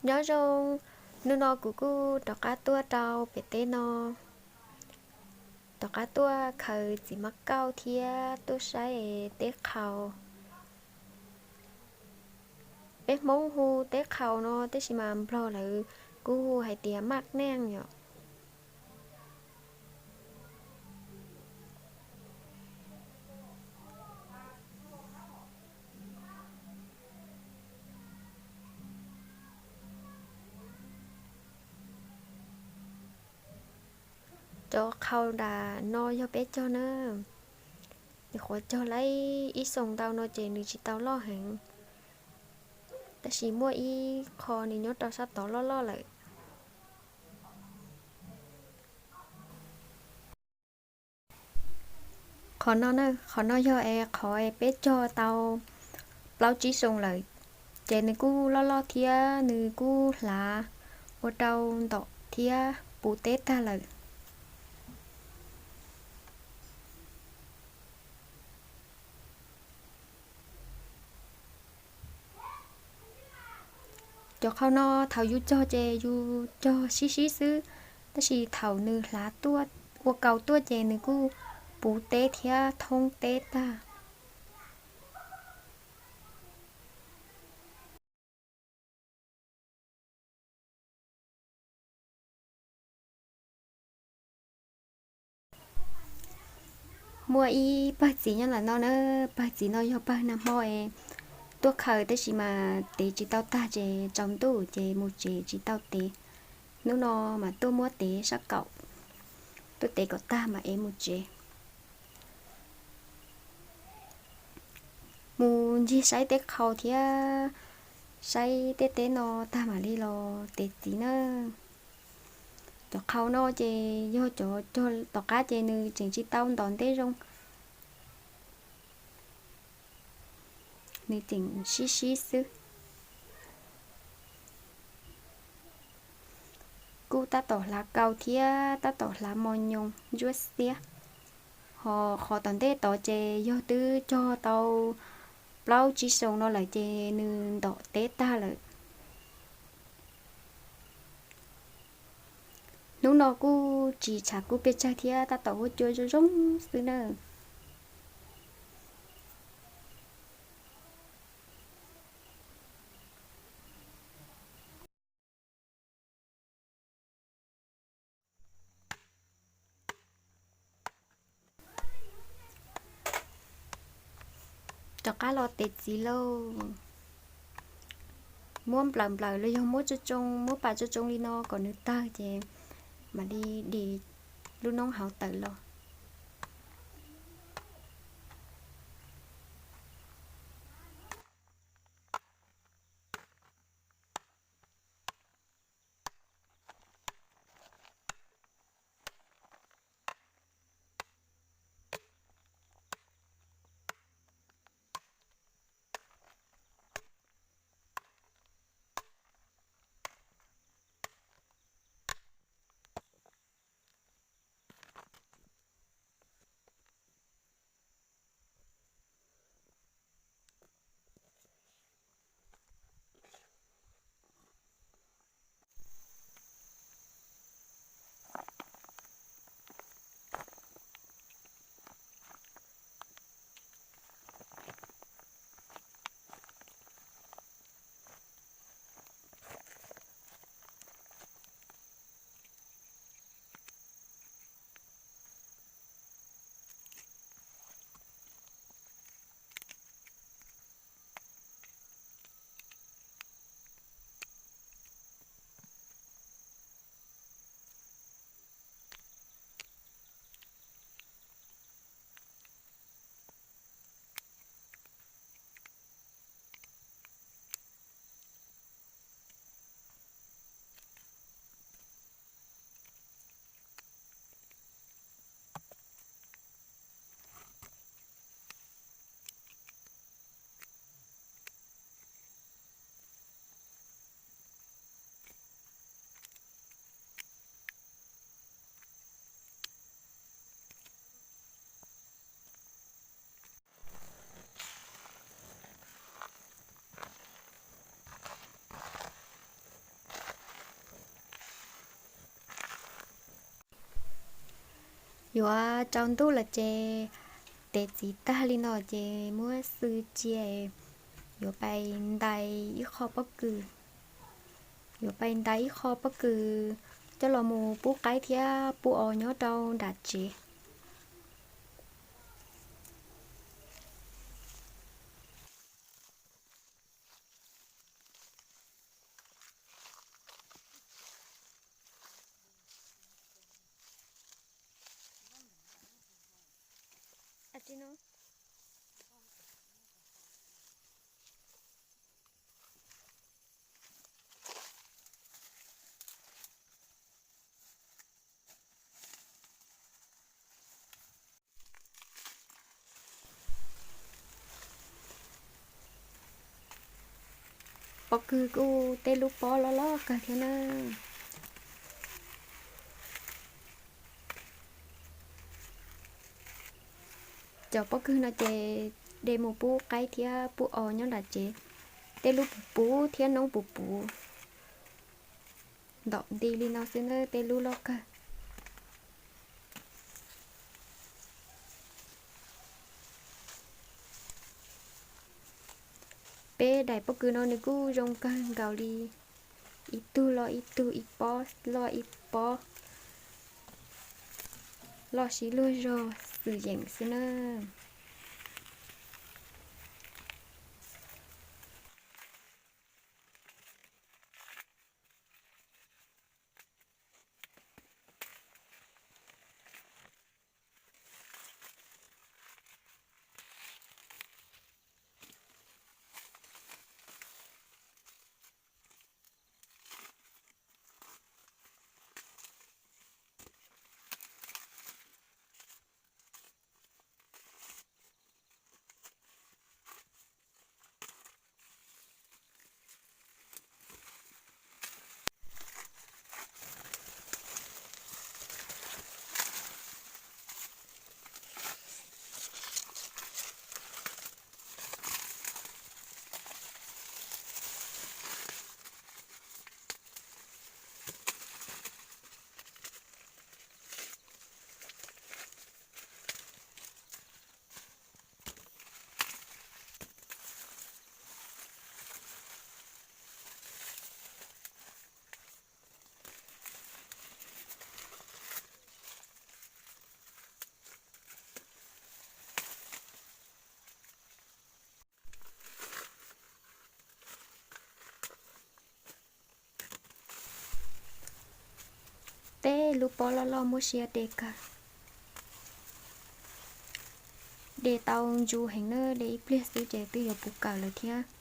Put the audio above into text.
Nyob zoo, hnub no kuv kuj rov qab tuaj rau pem teb no, rov qab tuaj khaws txiv mab kauj thiab tuaj saib teb qhau. Peb Hmoob hu teb qhau no, tab sis mas Nplog lawv kuj hu hais tias maj neej yom. Cov qhau nram no yog peb cog na, nws qhuav cog laib ib xyoos ntau no ces nws tsis tau loj heev, tab sis muaj ib qho nws nyob rau sab tod loj loj lawm. Qhov no, qhov no yog es qhov peb cog tau plaub tsib xyoo lawm, ces nws kuj loj loj thiab nws kuj hlav ua rau ntom thiab puv teb tag lawm. Cov qhau no thaum yus cog ces yus cog sib sib xwb, tab sis thaum nws hlav tuaj, ua kaus tuaj ces nws kuj puv teb thiab thoob teb tag. Muaj ib pawg txiv nyob ntawm no na, pawg txiv no yog pawg nag hmo es tuaj khaws tab sis mas tev tsis tau tag ces tsaus ntuj ces mus tsev tsis tau tev. Hnub no mas tuaj muab tev sab kaum, tuaj tev kom tag mas ev mus tsev. Mus ncig saib teb qhau thiab saib tej teb no tag mam li los tev txiv na. Cov qhau no ces yog cov cog tom qab ces nws tseem tsis tau ntom ntej zoo, nws tseem sib sib xwb. Kuj tab tom hlav kaus thiab tab tom hlav mos nyoos ntsuab xiab. Ho qhov tom ntej tod ces yog twb cog tau plaub tsib xyoos no lawm ces nws ntom teb tag lawm. Hnub no kuj tsis tshav kub pes tsawg thiab tab tom huab cua zoo zoo xwb na. Rov qab los tev txiv lauj. Muab nplawm nplawm los yog muab tsoo tsoo, muab pas tsoo tsoo li no kom nws tawg ces mam li dim lub noob hauv tawm los. Yuav tsaus ntuj lawm ces tev txiv tag li no ces muab xwb cia, yuav pais ntais ib qho pob kws, yuav pais ntais ib qho pob kws coj los mus pub qaib thiab pub os nyob rau nram tsev. Pob kws kuj tej lub pob loj loj kawg thiab na. Cov pob kws no ces de mus pub qaib thiab pub os nyob nram tsev, tej lub puv puv thiab noob puv puv, ntom nti li no xwb na, tej lub loj kawg. Peb daim pob kws no nws kuj zoo kawg nkaus li, ib tug loj ib tug, ib pob loj ib pob, loj sib luag zog xwm yeem xwb na. Tej lub pob loj loj muab siab de kawg. De tau ntsu heev na, de ib pliag xwb ces twb yuav puv kawm lawm thiab.